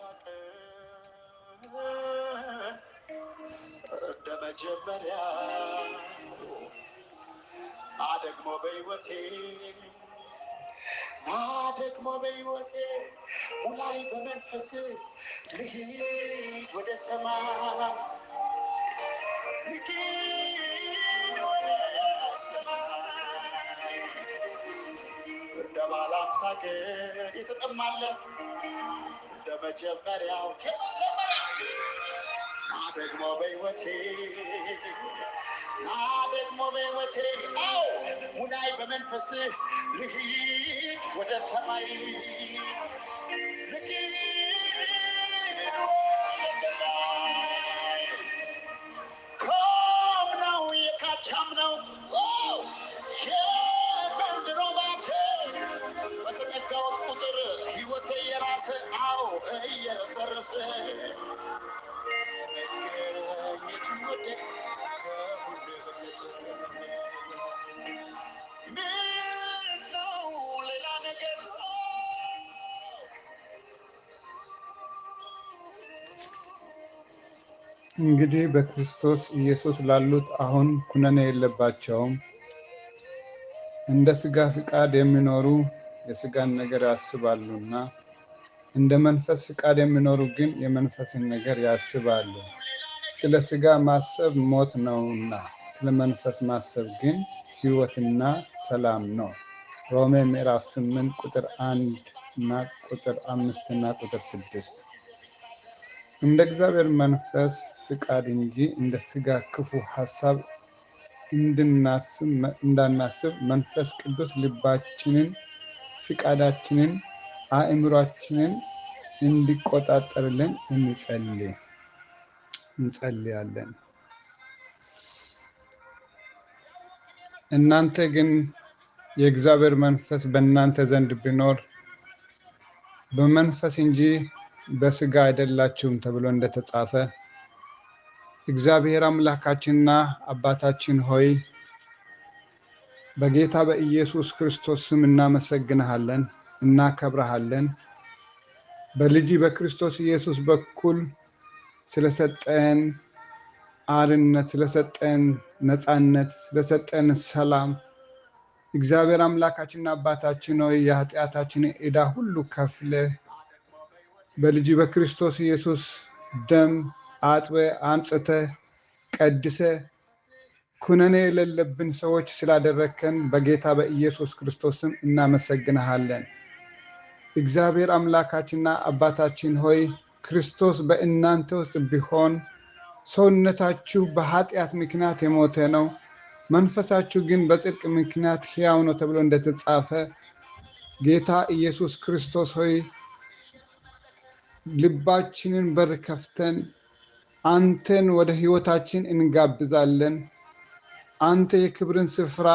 ቀን እንደ መጀመሪያ ና ደግሞ በሕይወቴ፣ ና ደግሞ በሕይወቴ፣ ሙላይ በመንፈስ፣ ልሂድ ወደ ሰማይ፣ ልሂድ ወደ ሰማይ። እንደ ባለ 50 ቀን የተጠማለ እንደ መጀመሪያው የመጀመሪያው ና ደግሞ በሕይወቴ፣ ና ደግሞ በሕይወቴ፣ አዎ ሙላይ በመንፈስ፣ ልሂድ ወደ ሰማይ፣ ልሂድ ወደ ሰማይ። ካምናው የካቻምናው የዘንድሮ ባሰ፣ በተጠጋሁት ቁጥር ሕይወቴ የራሰ፣ አዎ እየረሰረሰ። መገኘቱን ወደድ ከሁሉ የበለጠ። ምነው ሌላ ነገር? እንግዲህ በክርስቶስ ኢየሱስ ላሉት አሁን ኩነኔ የለባቸውም። እንደ ሥጋ ፍቃድ የሚኖሩ የሥጋን ነገር ያስባሉና፣ እንደ መንፈስ ፍቃድ የሚኖሩ ግን የመንፈስን ነገር ያስባሉ። ስለ ሥጋ ማሰብ ሞት ነውና፣ ስለ መንፈስ ማሰብ ግን ሕይወትና ሰላም ነው። ሮሜ ምዕራፍ 8 ቁጥር 1 እና ቁጥር 5 እና ቁጥር 6። እንደ እግዚአብሔር መንፈስ ፍቃድ እንጂ እንደ ሥጋ ክፉ ሐሳብ እንዳናስብ መንፈስ ቅዱስ ልባችንን፣ ፍቃዳችንን፣ አእምሯችንን እንዲቆጣጠርልን እንጸልይ እንጸልያለን። እናንተ ግን የእግዚአብሔር መንፈስ በእናንተ ዘንድ ቢኖር በመንፈስ እንጂ በሥጋ አይደላችሁም ተብሎ እንደተጻፈ፣ እግዚአብሔር አምላካችንና አባታችን ሆይ በጌታ በኢየሱስ ክርስቶስ ስም እናመሰግንሃለን፣ እናከብረሃለን። በልጅ በክርስቶስ ኢየሱስ በኩል ስለሰጠን አርነት፣ ስለሰጠን ነፃነት፣ ስለሰጠን ሰላም፣ እግዚአብሔር አምላካችንና አባታችን ሆይ የኃጢአታችንን ዕዳ ሁሉ ከፍለ በልጅ በክርስቶስ ኢየሱስ ደም አጥበ አንጽተ ቀድሰ ኩነኔ የሌለብን ሰዎች ስላደረግከን በጌታ በኢየሱስ ክርስቶስ ስም እናመሰግንሃለን። እግዚአብሔር አምላካችንና አባታችን ሆይ ክርስቶስ በእናንተ ውስጥ ቢሆን ሰውነታችሁ በኃጢአት ምክንያት የሞተ ነው፣ መንፈሳችሁ ግን በጽድቅ ምክንያት ሕያው ነው ተብሎ እንደተጻፈ፣ ጌታ ኢየሱስ ክርስቶስ ሆይ ልባችንን በር ከፍተን አንተን ወደ ሕይወታችን እንጋብዛለን። አንተ የክብርን ስፍራ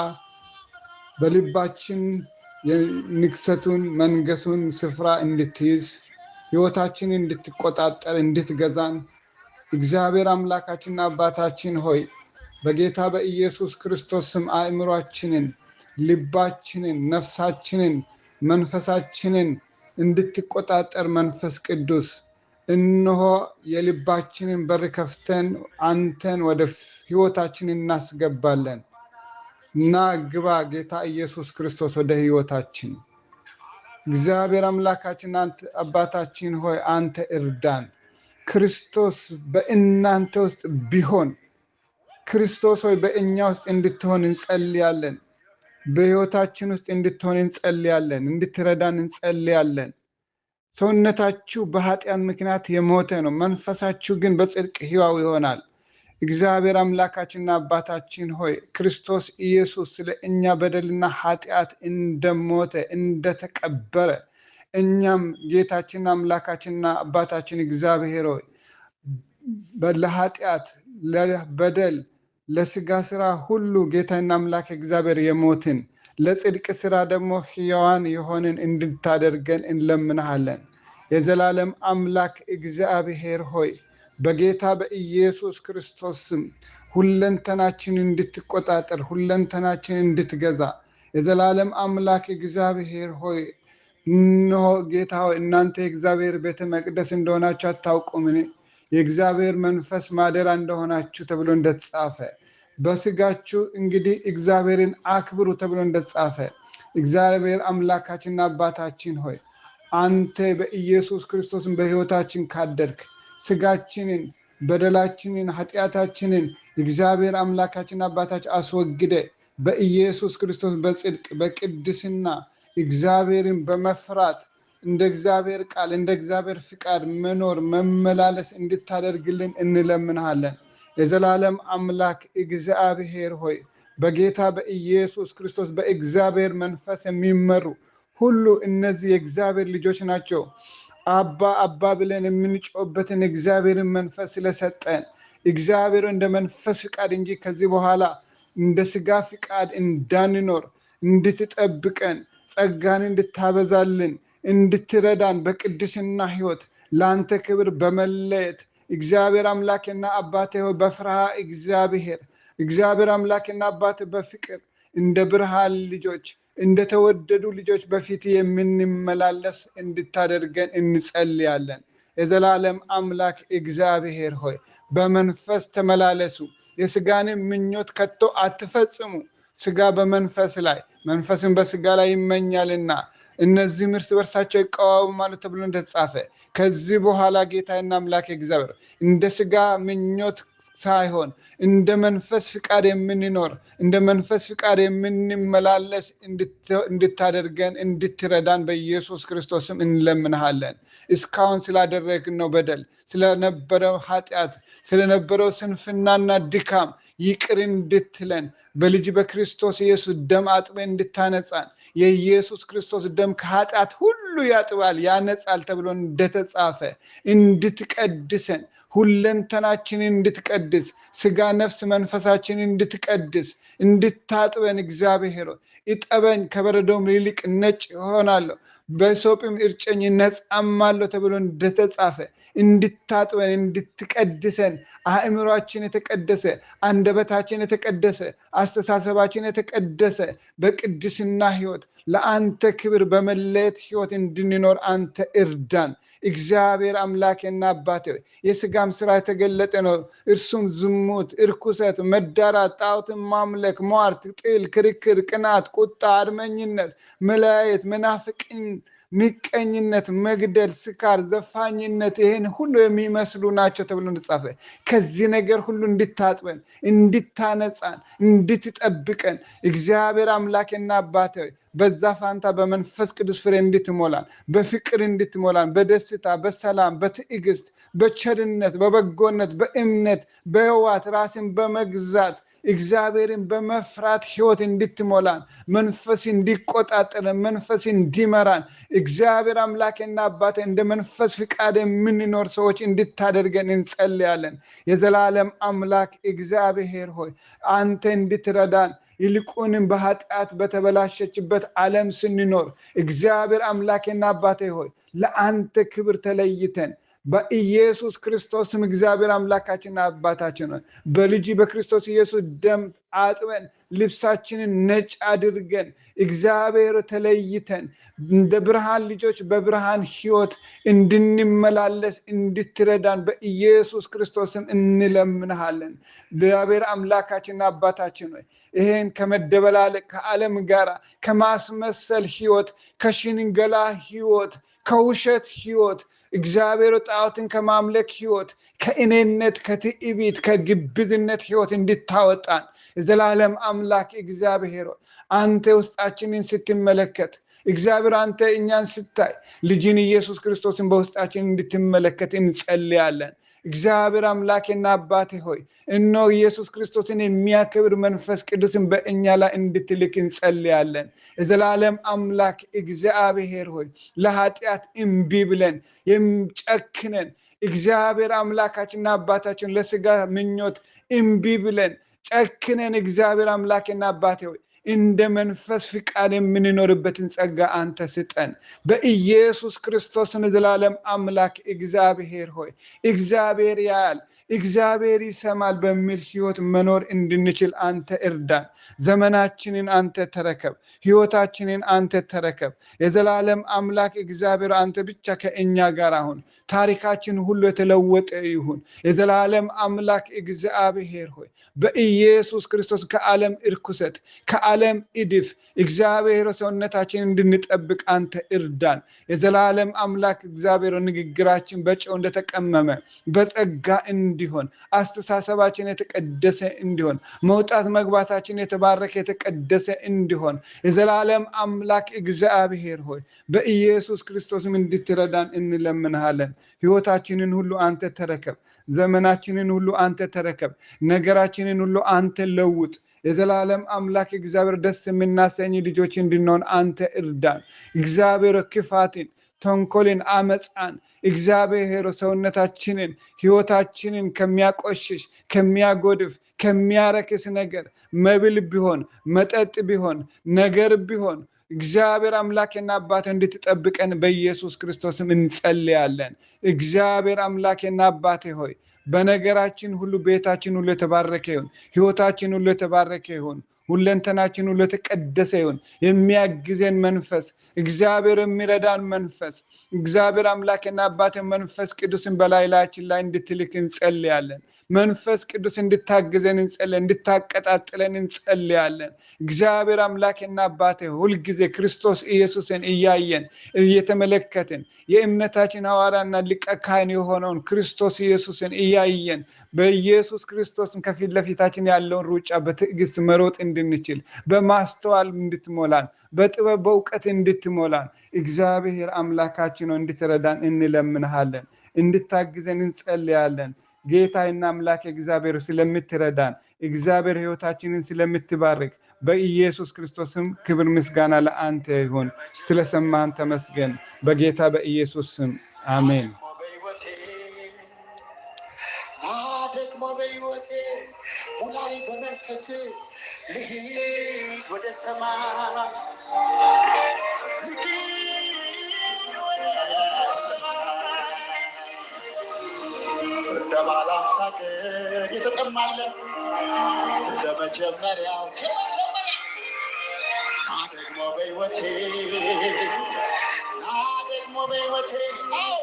በልባችን የንግሰቱን መንገሱን ስፍራ እንድትይዝ፣ ሕይወታችንን እንድትቆጣጠር፣ እንድትገዛን፣ እግዚአብሔር አምላካችንና አባታችን ሆይ በጌታ በኢየሱስ ክርስቶስ ስም አእምሯችንን፣ ልባችንን፣ ነፍሳችንን፣ መንፈሳችንን እንድትቆጣጠር መንፈስ ቅዱስ እነሆ የልባችንን በር ከፍተን አንተን ወደ ሕይወታችን እናስገባለን። እና ግባ ጌታ ኢየሱስ ክርስቶስ ወደ ሕይወታችን። እግዚአብሔር አምላካችን አባታችን ሆይ አንተ እርዳን። ክርስቶስ በእናንተ ውስጥ ቢሆን፣ ክርስቶስ ሆይ በእኛ ውስጥ እንድትሆን እንጸልያለን። በሕይወታችን ውስጥ እንድትሆን እንጸልያለን። እንድትረዳን እንጸልያለን። ሰውነታችሁ በኃጢአት ምክንያት የሞተ ነው፣ መንፈሳችሁ ግን በጽድቅ ሕያው ይሆናል። እግዚአብሔር አምላካችንና አባታችን ሆይ ክርስቶስ ኢየሱስ ስለ እኛ በደልና ኃጢአት እንደሞተ እንደተቀበረ፣ እኛም ጌታችንና አምላካችንና አባታችን እግዚአብሔር ሆይ ለኃጢአት፣ ለበደል፣ ለስጋ ስራ ሁሉ ጌታና አምላክ እግዚአብሔር የሞትን ለጽድቅ ስራ ደግሞ ሕያዋን የሆንን እንድታደርገን እንለምንሃለን። የዘላለም አምላክ እግዚአብሔር ሆይ በጌታ በኢየሱስ ክርስቶስ ስም ሁለንተናችን እንድትቆጣጠር፣ ሁለንተናችን እንድትገዛ፣ የዘላለም አምላክ እግዚአብሔር ሆይ እነሆ ጌታ ሆይ እናንተ የእግዚአብሔር ቤተ መቅደስ እንደሆናችሁ አታውቁምን? የእግዚአብሔር መንፈስ ማደሪያ እንደሆናችሁ ተብሎ እንደተጻፈ፣ በስጋችሁ እንግዲህ እግዚአብሔርን አክብሩ ተብሎ እንደተጻፈ፣ እግዚአብሔር አምላካችንና አባታችን ሆይ አንተ በኢየሱስ ክርስቶስን በሕይወታችን ካደርክ ስጋችንን፣ በደላችንን፣ ኃጢአታችንን እግዚአብሔር አምላካችን አባታችን አስወግደ በኢየሱስ ክርስቶስ በጽድቅ በቅድስና እግዚአብሔርን በመፍራት እንደ እግዚአብሔር ቃል እንደ እግዚአብሔር ፍቃድ መኖር መመላለስ እንድታደርግልን እንለምንሃለን። የዘላለም አምላክ እግዚአብሔር ሆይ በጌታ በኢየሱስ ክርስቶስ በእግዚአብሔር መንፈስ የሚመሩ ሁሉ እነዚህ የእግዚአብሔር ልጆች ናቸው። አባ አባ ብለን የምንጮህበትን እግዚአብሔርን መንፈስ ስለሰጠን እግዚአብሔር እንደ መንፈስ ፍቃድ እንጂ ከዚህ በኋላ እንደ ስጋ ፍቃድ እንዳንኖር እንድትጠብቀን ጸጋን እንድታበዛልን እንድትረዳን በቅድስና ሕይወት ለአንተ ክብር በመለየት እግዚአብሔር አምላክና አባቴ ሆይ በፍርሃ እግዚአብሔር እግዚአብሔር አምላክና አባቴ በፍቅር እንደ ብርሃን ልጆች እንደተወደዱ ልጆች በፊት የምንመላለስ እንድታደርገን እንጸልያለን። የዘላለም አምላክ እግዚአብሔር ሆይ በመንፈስ ተመላለሱ፣ የስጋንም ምኞት ከቶ አትፈጽሙ። ስጋ በመንፈስ ላይ መንፈስን በስጋ ላይ ይመኛልና እነዚህም እርስ በርሳቸው ይቃወማሉ ተብሎ እንደተጻፈ፣ ከዚህ በኋላ ጌታዬና አምላኬ እግዚአብሔር እንደ ስጋ ምኞት ሳይሆን እንደ መንፈስ ፍቃድ የምንኖር እንደ መንፈስ ፍቃድ የምንመላለስ እንድታደርገን እንድትረዳን በኢየሱስ ክርስቶስም እንለምንሃለን። እስካሁን ስላደረግነው በደል፣ ስለነበረው ኃጢአት፣ ስለነበረው ስንፍናና ድካም ይቅር እንድትለን በልጅ በክርስቶስ ኢየሱስ ደም አጥበን እንድታነጻን፣ የኢየሱስ ክርስቶስ ደም ከኃጢአት ሁሉ ያጥባል ያነጻል ተብሎ እንደተጻፈ እንድትቀድሰን፣ ሁለንተናችንን እንድትቀድስ፣ ስጋ ነፍስ መንፈሳችንን እንድትቀድስ እንድታጥበን እግዚአብሔር ሆይ እጠበኝ ከበረዶም ይልቅ ነጭ እሆናለሁ፣ በሶጵም እርጨኝ እነጻማለሁ ተብሎ እንደተጻፈ እንድታጥበን እንድትቀድሰን፣ አእምሯችን የተቀደሰ፣ አንደበታችን የተቀደሰ፣ አስተሳሰባችን የተቀደሰ በቅድስና ሕይወት ለአንተ ክብር በመለየት ሕይወት እንድንኖር አንተ እርዳን። እግዚአብሔር አምላኬና አባቴ ሆይ የስጋም ስራ የተገለጠ ነው። እርሱም ዝሙት፣ እርኩሰት፣ መዳራት፣ ጣዖትን ማምለክ፣ ሟርት፣ ጥል፣ ክርክር፣ ቅናት፣ ቁጣ፣ አድመኝነት፣ መለያየት፣ መናፍቅን፣ ምቀኝነት፣ መግደል፣ ስካር፣ ዘፋኝነት ይህን ሁሉ የሚመስሉ ናቸው ተብሎ እንደተጻፈ ከዚህ ነገር ሁሉ እንድታጥበን እንድታነጻን እንድትጠብቀን እግዚአብሔር አምላኬና አባቴ ሆይ በዛ ፋንታ በመንፈስ ቅዱስ ፍሬ እንድትሞላን፣ በፍቅር እንድትሞላን፣ በደስታ፣ በሰላም፣ በትዕግስት፣ በቸርነት፣ በበጎነት፣ በእምነት፣ በየዋህነት ራስን በመግዛት እግዚአብሔርን በመፍራት ሕይወት እንድትሞላን፣ መንፈስ እንዲቆጣጠረን፣ መንፈስ እንዲመራን እግዚአብሔር አምላኬና አባቴ እንደ መንፈስ ፍቃድ የምንኖር ሰዎች እንድታደርገን እንጸልያለን። የዘላለም አምላክ እግዚአብሔር ሆይ አንተ እንድትረዳን፣ ይልቁንም በኃጢአት በተበላሸችበት ዓለም ስንኖር እግዚአብሔር አምላኬና አባቴ ሆይ ለአንተ ክብር ተለይተን በኢየሱስ ክርስቶስም እግዚአብሔር አምላካችንና አባታችን ሆይ በልጅ በክርስቶስ ኢየሱስ ደም አጥበን ልብሳችንን ነጭ አድርገን እግዚአብሔር ተለይተን እንደ ብርሃን ልጆች በብርሃን ሕይወት እንድንመላለስ እንድትረዳን በኢየሱስ ክርስቶስም እንለምንሃለን። እግዚአብሔር አምላካችንና አባታችን ሆይ ይሄን ከመደበላለቅ ከዓለም ጋር ከማስመሰል ሕይወት፣ ከሽንገላ ሕይወት፣ ከውሸት ሕይወት፣ እግዚአብሔር ጣዖትን ከማምለክ ሕይወት፣ ከእኔነት፣ ከትዕቢት፣ ከግብዝነት ሕይወት እንድታወጣን የዘላለም አምላክ እግዚአብሔር ሆይ አንተ ውስጣችንን ስትመለከት፣ እግዚአብሔር አንተ እኛን ስታይ ልጅን ኢየሱስ ክርስቶስን በውስጣችን እንድትመለከት እንጸልያለን። እግዚአብሔር አምላኬና አባቴ ሆይ እነሆ ኢየሱስ ክርስቶስን የሚያከብር መንፈስ ቅዱስን በእኛ ላይ እንድትልክ እንጸልያለን። የዘላለም አምላክ እግዚአብሔር ሆይ ለኃጢአት እምቢ ብለን ጨክነን እግዚአብሔር አምላካችንና አባታችን ለስጋ ምኞት እምቢ ብለን ጨክነን እግዚአብሔር አምላኬና አባቴ ሆይ እንደ መንፈስ ፍቃድ የምንኖርበትን ጸጋ አንተ ስጠን። በኢየሱስ ክርስቶስም የዘላለም አምላክ እግዚአብሔር ሆይ እግዚአብሔር ያያል። እግዚአብሔር ይሰማል በሚል ሕይወት መኖር እንድንችል አንተ እርዳን። ዘመናችንን አንተ ተረከብ። ሕይወታችንን አንተ ተረከብ። የዘላለም አምላክ እግዚአብሔር አንተ ብቻ ከእኛ ጋር አሁን ታሪካችን ሁሉ የተለወጠ ይሁን። የዘላለም አምላክ እግዚአብሔር ሆይ በኢየሱስ ክርስቶስ ከዓለም እርኩሰት ከዓለም እድፍ እግዚአብሔር ሰውነታችን እንድንጠብቅ አንተ እርዳን። የዘላለም አምላክ እግዚአብሔር ንግግራችን በጨው እንደተቀመመ በጸጋ እንዲሆን፣ አስተሳሰባችን የተቀደሰ እንዲሆን፣ መውጣት መግባታችን የተባረከ የተቀደሰ እንዲሆን የዘላለም አምላክ እግዚአብሔር ሆይ በኢየሱስ ክርስቶስም እንድትረዳን እንለምንሃለን። ሕይወታችንን ሁሉ አንተ ተረከብ። ዘመናችንን ሁሉ አንተ ተረከብ። ነገራችንን ሁሉ አንተ ለውጥ። የዘላለም አምላክ እግዚአብሔር ደስ የምናሰኝ ልጆች እንድንሆን አንተ እርዳን። እግዚአብሔር ክፋትን፣ ተንኮልን፣ አመፃን እግዚአብሔር ሰውነታችንን ሕይወታችንን ከሚያቆሽሽ፣ ከሚያጎድፍ፣ ከሚያረክስ ነገር መብል ቢሆን፣ መጠጥ ቢሆን፣ ነገር ቢሆን እግዚአብሔር አምላኬና አባቴ እንድትጠብቀን በኢየሱስ ክርስቶስም እንጸልያለን። እግዚአብሔር አምላኬና አባቴ ሆይ በነገራችን ሁሉ ቤታችን ሁሉ የተባረከ ይሁን። ሕይወታችን ሁሉ የተባረከ ይሁን። ሁለንተናችን ሁሉ የተቀደሰ ይሁን። የሚያግዘን መንፈስ እግዚአብሔር የሚረዳን መንፈስ እግዚአብሔር አምላኬና አባቴ መንፈስ ቅዱስን በላይ ላያችን ላይ እንድትልክ እንጸልያለን። መንፈስ ቅዱስ እንድታግዘን እንጸልያለን። እንድታቀጣጥለን እንጸልያለን። እግዚአብሔር አምላኬና አባቴ ሁልጊዜ ክርስቶስ ኢየሱስን እያየን እየተመለከትን የእምነታችን ሐዋርያና ሊቀ ካህን የሆነውን ክርስቶስ ኢየሱስን እያየን በኢየሱስ ክርስቶስን ከፊት ለፊታችን ያለውን ሩጫ በትዕግስት መሮጥ እንድንችል በማስተዋል እንድትሞላን በጥበብ በእውቀት እንድትሞላን እግዚአብሔር አምላካችን ነው እንድትረዳን እንለምንሃለን። እንድታግዘን እንጸልያለን። ጌታዬና አምላክ እግዚአብሔር ስለምትረዳን እግዚአብሔር ሕይወታችንን ስለምትባርክ በኢየሱስ ክርስቶስም ክብር ምስጋና ለአንተ ይሁን። ስለሰማን ተመስገን። በጌታ በኢየሱስ ስም አሜን። በሕይወቴ ና ደግሞ በሕይወቴ ሙላይ በመንፈስ ልሂድ ወደ ሰማይ ልሂድ ወደ ሰማይ እንደ ባለ አምሳ ቀን የተጠማለ እንደ መጀመሪያው የመጀመሪያ ና ደግሞ በሕይወቴ ና ደግሞ በሕይወቴ አዎ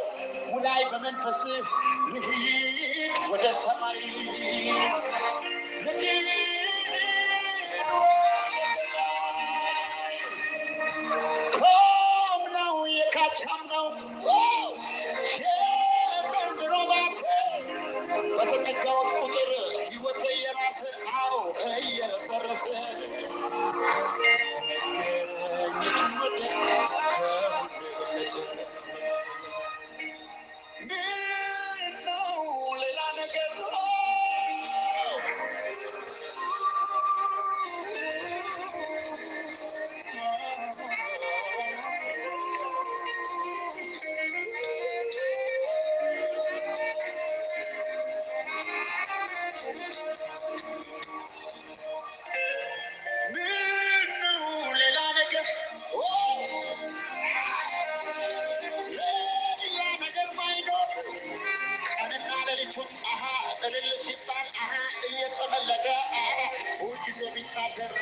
ሙላይ በመንፈስ ልሂድ ወደ ሰማይ ልሂድ ወደ ሰማይ ካምናው የካቻምናው የዘንድሮ ባሰ በተጠጋሁት ቁጥር ሕይወቴ የራሰ አዎ እየረሰረሰ መገኘቱን ወደድኩ ከሁሉ የበለጠ። ምነው ሌላ ነገር ምነው ሌላ ነገር ሌላ ነገር ባይኖር ቀንና ሌሊቱን አሃ እልል ሲባል አሃ እየተመለከ አሃ ሁልጊዜ ቢታደር